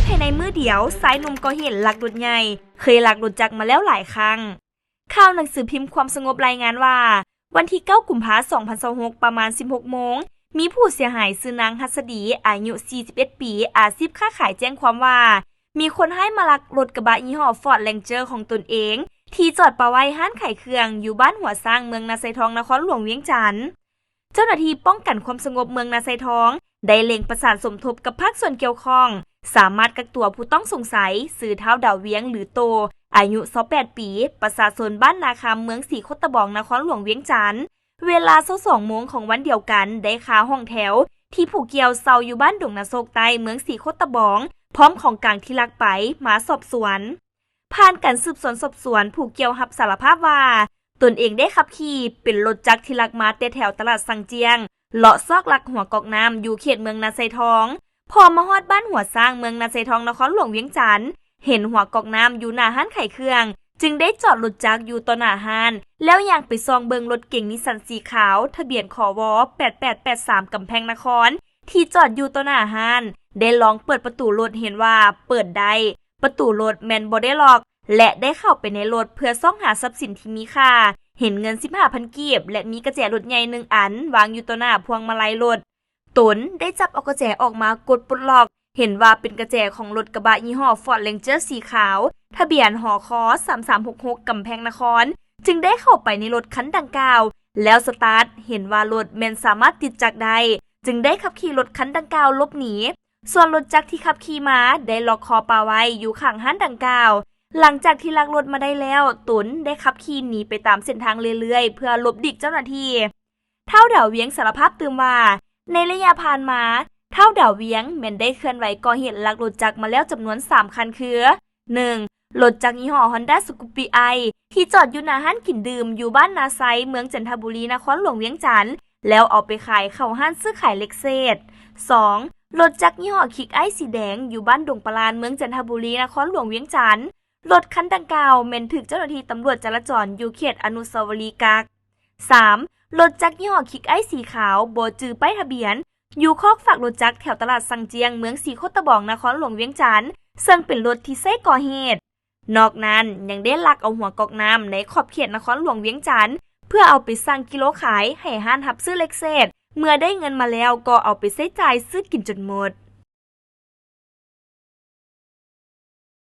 ພາຍໃນມື້ດຽວ, ຊາຍໜຸ່ມກໍ່ເຫດລັກລົດໃຫຍ່ ເຄີຍລັກລົດຈັກມາແລ້ວຫຼາຍຄັ້ງ. ຂ່າວໜັງສືພິມຄວາມສະຫງົບລາຍງານວ່າ, ວັນທີເກົ້າ ກຸມພາ ສອງພັນຊາວຫົກ ປະມານ ສິບຫົກໂມງ, ມີຜູ້ເສຍຫາຍຊື່ນາງ ຫັດສະດີ ອາຍຸ ສີ່ສິບເອັດປີ, ອາຊີບຄ້າຂາຍ ແຈ້ງຄວາມວ່າ ມີຄົນຮ້າຍມາລັກລົດກະບະຍີ່ຫໍ້ Ford Ranger ຂອງຕົນເອງ ທີ່ຈອດປະໄວ້ຮ້ານຂາຍເຄື່ອງ ຢູ່ບ້ານຫົວຊ້າງ ເມືອງນາຊາຍທອງ ນະຄອນຫຼວງວຽງຈັນ. ເຈົ້າໜ້າທີ່ປ້ອງກັນຄວາມສະຫງົບເມືອງນາຊາຍທອງ ໄດ້ເລັ່ງປະສານສົມທົບກັບພາກສ່ວນກ່ຽວຂ້ອງ, ສາມາດກັກຕົວຜູ້ຕ້ອງສົງໄສ ຊື່ທ້າວ ດາວວຽງ ຫຼື ໂຕ, ອາຍຸ ຊາວແປດປີ, ປະຊາຊົນບ້ານນາຄຳ ເມືອງສີໂຄດຕະບອງ ນະຄອນຫຼວງວຽງຈັນ. ເວລາ ຊາວສອງໂມງ ຂອງວັນດຽວກັນ ໄດ້ຄາຫ້ອງແຖວ ທີ່ຜູ້ກ່ຽວເຊົ່າຢູ່ບ້ານດົງນາໂຊກໃຕ້ ເມືອງສີໂຄດຕະບອງ ພ້ອມຂອງກາງທີ່ລັກໄປ ມາສອບສວນ. ຜ່ານການສືບສວນສອບສວນ, ຜູ້ກ່ຽວຮັບສາລະພາບວ່າ ຕົນເອງໄດ້ຂັບຂີ່ເປັນລົດຈັກທີ່ລັກມາແຕ່ແຖວຕະຫຼາດຊັງຈຽງ, ເລາະຊອກລັກຫົວກອກນ້ຳ ຢູ່ເຂດເມືອງນາຊາຍທອງ. ພໍມາຮອດບ້ານຫົວຊ້າງ ເມືອງນາຊາຍທອງ ນະຄອນຫຼວງວຽງຈັນ, ເຫັນຫົວກອກນ້ຳຢູ່ໜ້າຮ້ານຂາຍເຄື່ອງ, ຈຶ່ງໄດ້ຈອດລົດຈັກຢູ່ຕໍ່ໜ້າຮ້ານ ແລ້ວຍ່າງໄປສ່ອງເບິ່ງລົດເກັງນິສສັນສີຂາວ ທະບຽນ ຄວ ແປດແປດແປດສາມ ກຳແພງນະຄອນ ທີ່ຈອດຢູ່ຕໍ່ໜ້າຮ້ານ, ໄດ້ລອງເປີດປະຕູລົດ ເຫັນວ່າເປີດໄດ້, ປະຕູລົດແມ່ນບໍ່ໄດ້ລັອກ ແລະ ໄດ້ເຂົ້າໄປໃນລົດເພື່ອຊອກຫາຊັບສິນທີ່ມີຄ່າ, ເຫັນເງິນສິບຫ້າພັນກີບ ແລະ ມີກະແຈລົດໃຫຍ່ໜຶ່ງອັນ ວາງຢູ່ຕໍ່ໜ້າພວງມາໄລລົດ. ຕົນໄດ້ຈັບເອົາກະແຈອອກມາກົດປົດລັອກ, ເຫັນວ່າເປັນກະແຈຂອງລົດກະບະຍີ່ຫໍ້ Ford Ranger ສີຂາວ ທະບຽນ ຫຄ ສາມສາມຫົກຫົກ ກຳແພງນະຄອນ, ຈຶ່ງໄດ້ເຂົ້າໄປໃນລົດຄັນດັ່ງກ່າວ ແລ້ວສະຕາດ, ເຫັນວ່າລົດແມ່ນສາມາດຕິດຈັກໄດ້, ຈຶ່ງໄດ້ຂັບຂີ່ລົດຄັນດັ່ງກ່າວຫຼົບໜີ. ສ່ວນລົດຈັກທີ່ຂັບຂີ່ມາໄດ້ລັອກຄໍປະໄວ້ຢູ່ຂ້າງຮ້ານດັ່ງກ່າວ. ຫຼັງຈາກທີ່ລັກລົດມາໄດ້ແລ້ວ, ຕົນໄດ້ຂັບຂີ່ໜີໄປຕາມເສັ້ນທາງເລື້ອຍໆ ເພື່ອຫຼົບຫຼີກເຈົ້າໜ້າທີ່. ທ້າວ ດາວວຽງ ສາລະພາບຕື່ມວ່າ ໃນໄລຍະຜ່ານມາ, ທ້າວ ດາວວຽງ ແມ່ນໄດ້ເຄື່ອນໄຫວກໍ່ເຫດລັກລົດຈັກມາແລ້ວຈຳນວນສາມຄັນ ຄື ໜຶ່ງ ລົດຈັກຍີ່ຫໍ້ Honda Scoopy I ທີ່ຈອດຢູ່ໜ້າຮ້ານກິນດື່ມ ຢູ່ບ້ານນາໄຊ ເມືອງຈັນທະບູລີ ນະຄອນຫຼວງວຽງຈັນ ແລ້ວເອົາໄປຂາຍເຂົ້າຮ້ານຊື້ຂາຍເຫຼັກເສດ. ສອງ ລົດຈັກຍີ່ຫໍ້ ຄິກໄອ ສີແດງ ຢູ່ບ້ານດົງປະລານ ເມືອງຈັນທະບູລີ ນະຄອນຫຼວງວຽງຈັນ. ລົດຄັນດັ່ງກ່າວແມ່ນຖືກເຈົ້າໜ້າທີ່ຕຳຫຼວດຈະລາຈອນຢູ່ເຂດອະນຸສາວະລີກັກ. ສາມ ລົດຈັກຍີ່ຫໍ້ ຄິກໄອ ສີຂາວ ບໍ່ຈື່ປ້າຍທະບຽນ ຢູ່ຄອກຝາກລົດຈັກແຖວຕະຫຼາດຊັງຈຽງ ເມືອງສີໂຄດຕະບອງ ນະຄອນຫຼວງວຽງຈັນ, ເຊິ່ງເປັນລົດທີ່ໃຊ້ກໍ່ເຫດ. ນອກນັ້ນຍັງໄດ້ລັກເອົາຫົວກອກນ້ຳໃນຂອບເຂດນະຄອນຫຼວງວຽງຈັນ ເພື່ອເອົາໄປຊັ່ງກິໂລຂາຍໃຫ້ຮ້ານຮັບຊື້ເຫຼັກເສດ, ເມື່ອໄດ້ເງິນມາແລ້ວກໍເອົາໄປໃຊ້ຈ່າຍຊື້ກິນຈົນໝົດ.